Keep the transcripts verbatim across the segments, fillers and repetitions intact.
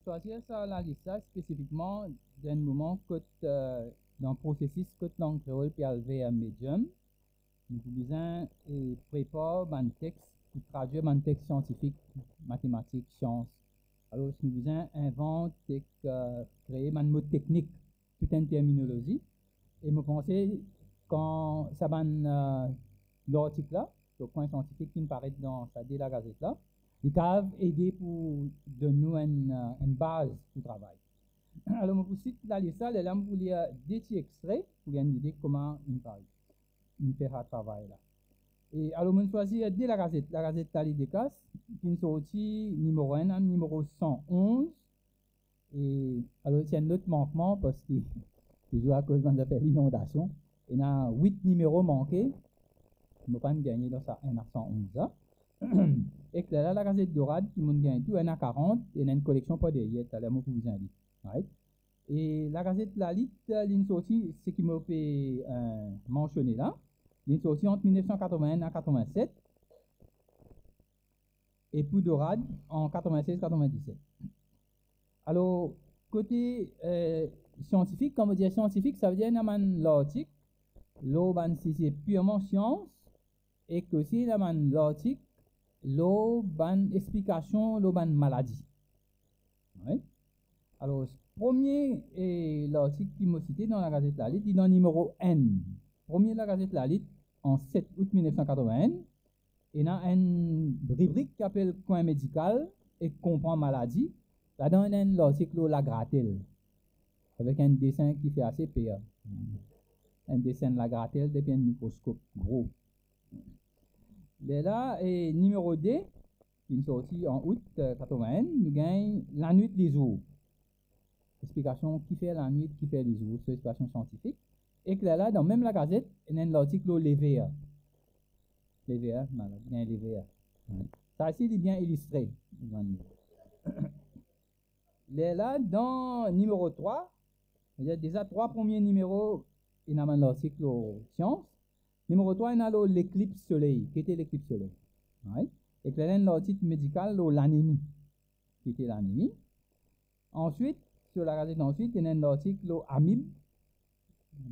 swazir sa lalis la spesifikman dan enn moman kot, eh, dan prosesis kot lang kreol pe al ver medium, nou pou bizin, eh, prepar bann text pou tradwir bann text siantifik, matematik, sians. Alor, nou bizin invant ek, eh, kree bann mo teknik, tou enn terminolozi. E mo panse kan sa bann, eh, lartik la, so pwin siantifik ki finn paret dan sa de lagazet la, li kav ede pou donn nou enn, eh, enn baz pou travay. Alor, mo pou sit lalis la, lerla mo pou lir de ti extre pou gagn lide kouma inn pare, inn fer sa travay la. E alor, mo'nn swazir de lagazet, lagazet Lalite Dekas, ki finn sorti nimero enn, nimero san onz. E alor, ti enn lot mankman, parski touzour akoz bann zafer linondasion, ena wit nimero manke, mo pa'nn gagne dan sa enn a san onz la. Ek lerla, lagazet Dorad, ki mo'nn gagn tou, ena karant, ena enn koleksion par deryer, taler mo pou bizin li. Right? E lagazet Lalit, linn sorti, seki mo pe, eh, mansione la, linn sorti ant mil nef san katrovin enn a katrovin set, e pou Dorad an katrovin sez katrovin diset. Alor, kote, eh, siantifik, kan mo dir siantifik, savedir ena bann lartik lor bann size pirman sians, ek osi ena bann lartik lor bann explikasion lor bann maladi. Right? Alor, premie, eh, lartik ki mo site dan lagazet Lalit, li dan nimero enn. Premie lagazet Lalit, an set out mil nef san katrovin enn, ena enn ribrik ki apel Kwin Medikal ek Konpran Maladi. Ladan ena enn lartik lor lagratel, avek enn desen ki fer ase per. Enn desen lagratel depi enn mikroskop gro. Lerla, eh, nimero de, ki finn sorti an out, eh, katrovin enn, nou gagn Lanwit Lezour. Explikasion kifer lanwit, kifer lezour, so explikasion siantifik. Ek lerla, dan mem lagazet, ena enn lartik lor lever. Lever, malad, gagn lever. Sa osi, li bien ilistre. Lerla, dan nimero trwa, savedir deza trwa premie nimero, ena bann lartik lor sians. Nimero trwa, ena lor leklips soley. Ki ete leklips soley? Right? Ek lerla, enn lartik medikal lor lanemi. Ki ete lanemi. Answit, sir lagazet answit, ena enn lartik lor amib,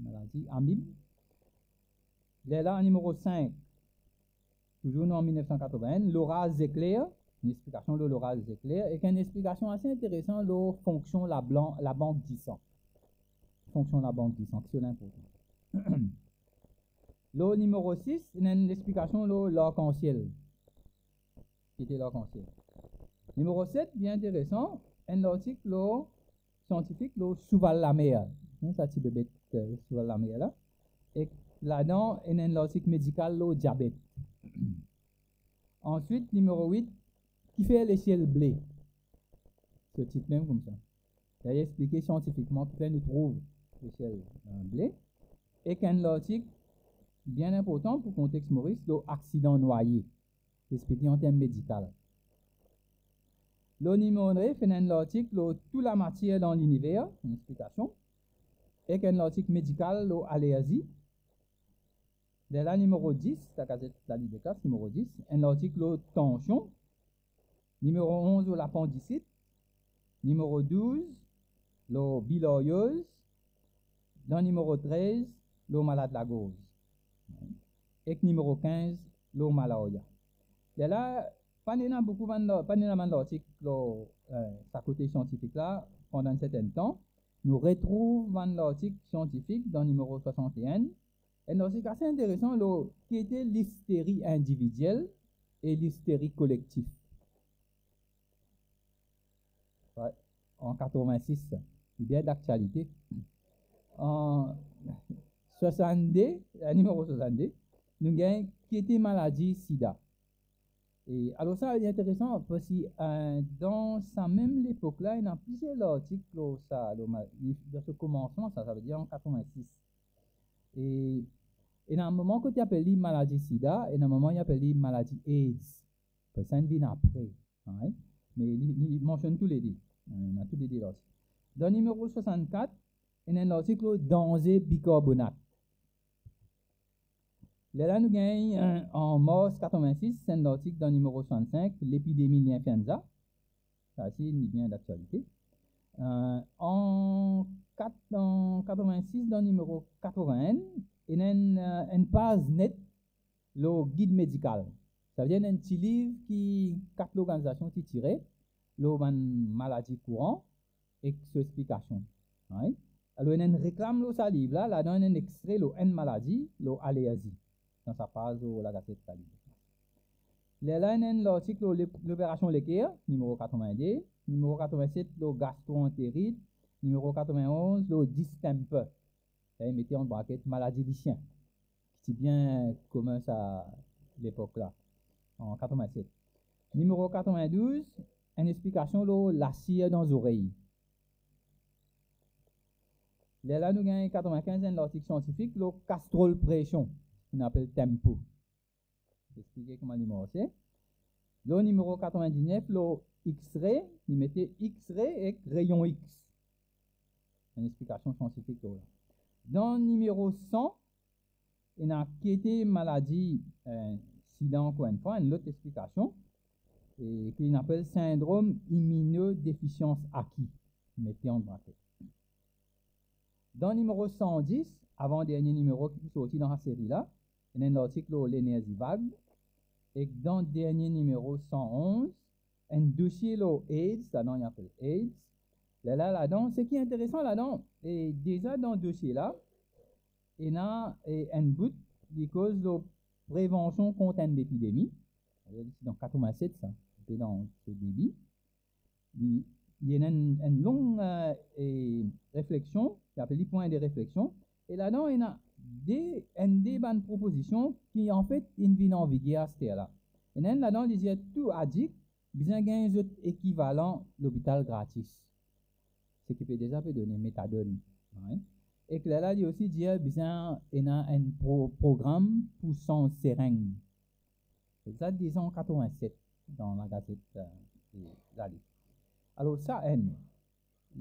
maladi amib. Lerla, nimero sink, touzour nou an mil nef san katrovin enn, loraz zekler, enn explikasion lor loraz zekler, ek enn explikasion ase interesan lor fonksion lablan-, labank disan. Fonksion labank disan, ki so linportans. Lor nimero sis, ena enn explikasion lor larkansiel. Ki ete larkansiel. Nimero set, bien interesan, enn lartik lor, siantifik lor souval lamer. Hm, sa ti bebet, eh, souval lamer la. Ek ladan, ena enn lartik medikal lor diabet. Answit, nimero wit, kifer lesiel ble? So tit mem koumsa. Li explike siantifikman kifer nou trouv lesiel, eh, ble. Ek enn lartik bien inportan pou kontex Moris, lor aksidan nwaye, li explike an term medikal. Lor nimero nef, ena enn lartik lor tou lamatier dan liniver, enn explikasion. Ek enn lartik medikal lor alerzi. Lerla, nimero dis, lagazet Lalite Dekas, nimero dis, enn lartik lor tansion. Nimero onz lor lapandisit. Nimero douz lor bilaryoz. Dan nimero trez lor malad lagorz. Ek nimero kinz lor malaria. Lerla, pa'nn ena boukou bann la-, pa'nn ena bann lartik lor, eh, sa kote siantifik la pandan enn sertenn tan. Nou retrouv bann lartik siantifik dan nimero swasant-e-enn. Enn lartik ase interesan lor ki ete listeri individiel e listeri kolektif. An katrovin sis, li bien daktialite. An swasannde, eh, nimero swasannde, nou gagn ki ete maladi sida. E alor sa, li interesan, parski, eh, dan sa mem lepok la, ena plizier lartik lor sa, lor ma-, li, dan so koumansman sa, savedir an katrovin sis. E ena moman kot li apel li maladi sida, ena moman li apel li maladi AIDS. Parski sa inn vinn apre, right? Me li, li mansionn toulede. Ena toulede lartik. Dan nimero swasannkat, ena enn lartik lor danze bikarbonat. Lerla nou gagn, eh, an mars katrovin sis, enn lartik dan nimero swasannsenk, lepidemi linfluenza. Sa osi, li bien daktialite. Eh, an kat-, an katrevinsis, dan nimero katrevinenn, ena enn, eh, enn paz net lor gid medikal. Savedir ena enn ti liv ki kat lorganizasion ti tire lor bann maladi kouran ek so explikasion. Right? Alor, ena enn reklam lor sa liv la, ladan ena enn extre lor enn maladi, lor alerzi, dan sa paz lor Lagazet sa liv. Lerla ena enn lartik lor le-, loperasion leker, nimero katrevinde, nimero katrevinset lor gastroenterit, nimero katrevinonz lor distemper. Sa li mete an braket maladi lisien, ki ti bien komin sa lepok la, an katrevinset. Nimero katrevindouz, enn explikasion lor lasir dan zorey. Lerla nou gagn katrevinkinz enn lartik siantifik lor gastrol presion, ki nou apel tempo. Explike kouma li marse. Lor nimero katrevindiznef, lor X-ray, li mete X-ray ek reyon X. Enn explikasion siantifik lor la. Dan nimero san, ena ki ete maladi, eh, sida, ankor enn fwa, enn lot explikasion, e ki nou apel sindrom iminodefisians aki, mete an braket. Dan nimero san dis, avan dernie nimero ki pou sorti dan sa seri la, ena enn lartik lor lenerzi vag, ek dan dernie nimero san onz, enn dosie lor AIDS, ladan li apel AIDS. Lerla ladan, seki interesan ladan, e deza dan dosie la, ena, e, enn bout, li koz lor prevansion kont enn lepidemi. Li ti dan katrevinset sa, ti pe dan so debi. Li, li ena enn, enn long, eh, e, refleksion, li apel li pwin de refleksion. E ladan, ena de, enn de bann propozision ki, anfet, inn vinn an viger aster la. Ena enn ladan, li dir tou adik bizin gagn zot ekivalan lopital gratis. Seki pe deza pe done metadone, right? Ek lerla, li osi dir bizin ena enn pro-, program pou sanz sereng. Sa deza an katrevinset dan Lagazet, eh, e, Lale. Alor, sa enn.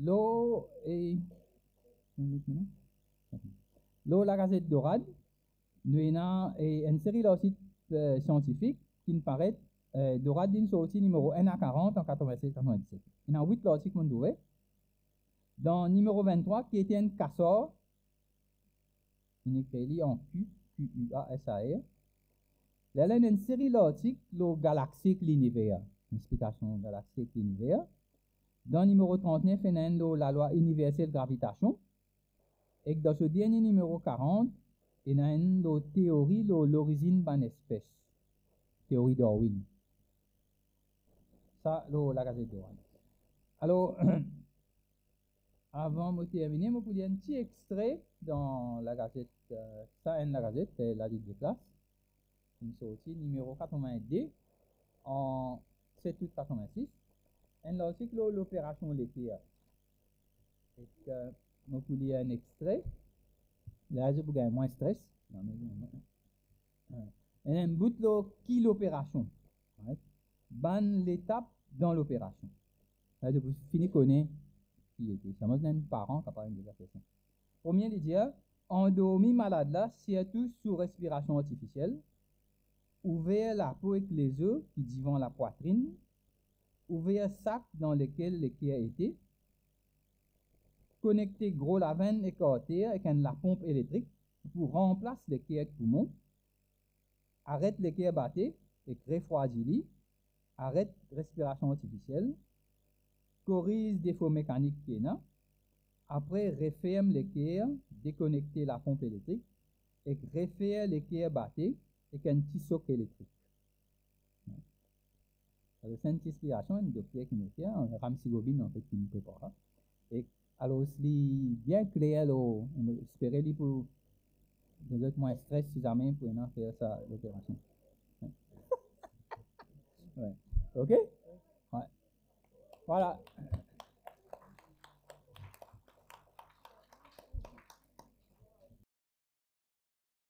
Lor, e, lor Lagazet Dorad, nou ena, e, enn seri lartik, eh, siantifik ki'nn paret, eh, Dorad, li'nn sorti nimero enn a karant an katrevinses, katrevindiset. Ena wit lartik mo'nn trouve. Dan nimero venntrwa, ki ete enn kasar, inn ekrir li an Q, Q U A S A R. Lerla ena enn seri lartik lor galaksi ek liniver, explikasion galaksi ek liniver. Dan nimero trantnef, ena enn lor lalwa iniversel gravitasion. Ek dan so dernie nimero karant, ena enn lor teori lor lorizinn bann espes, teori Darwin. Sa lor Lagazet Dorad. Alor, avan mo termine, mo pou lir enn ti extre dan Lagazet, eh, sa enn Lagazet, eh, La Ligne de Classe. Inn sorti nimero katrevinde an set out katrevinsis. Enn lartik lor loperasion leker. Ek, eh, mo pou lir enn extre. La, zot pou gagn mwin stres. Non, me, eh, enn bout lor ki loperasion. Right? Bann letap dan loperasion. La, zot pou fini kone ki ete. Sa, mo, enn paran kapav deza fer sa. Premie, li dir, andormi malad la, sirtou sou respirasion artifisiel, ouver lapo ek lezo ki divan lapwatrinn, ouver sak dan lekel leker ete, konekte gro lavenn ek arter ek enn laponp elektrik ki pou ranplas leker ek poumon, aret leker bate ek refrwadi li, aret respirasion artifisiel, koriz defo mekanik ki ena, apre referm leker, dekonekte laponp elektrik, ek refer leker bate ek enn ti sok elektrik. Alor, se enn ti explikasion, enn dokter ki met fer, Ramsi Gobin, anfet, ki nou prepar. E alor, li bien kler lor, mo espere li pou, donn zot mwin stres si zame pou ena fer sa loperasion. Wi. Ok? Wi. Vwala.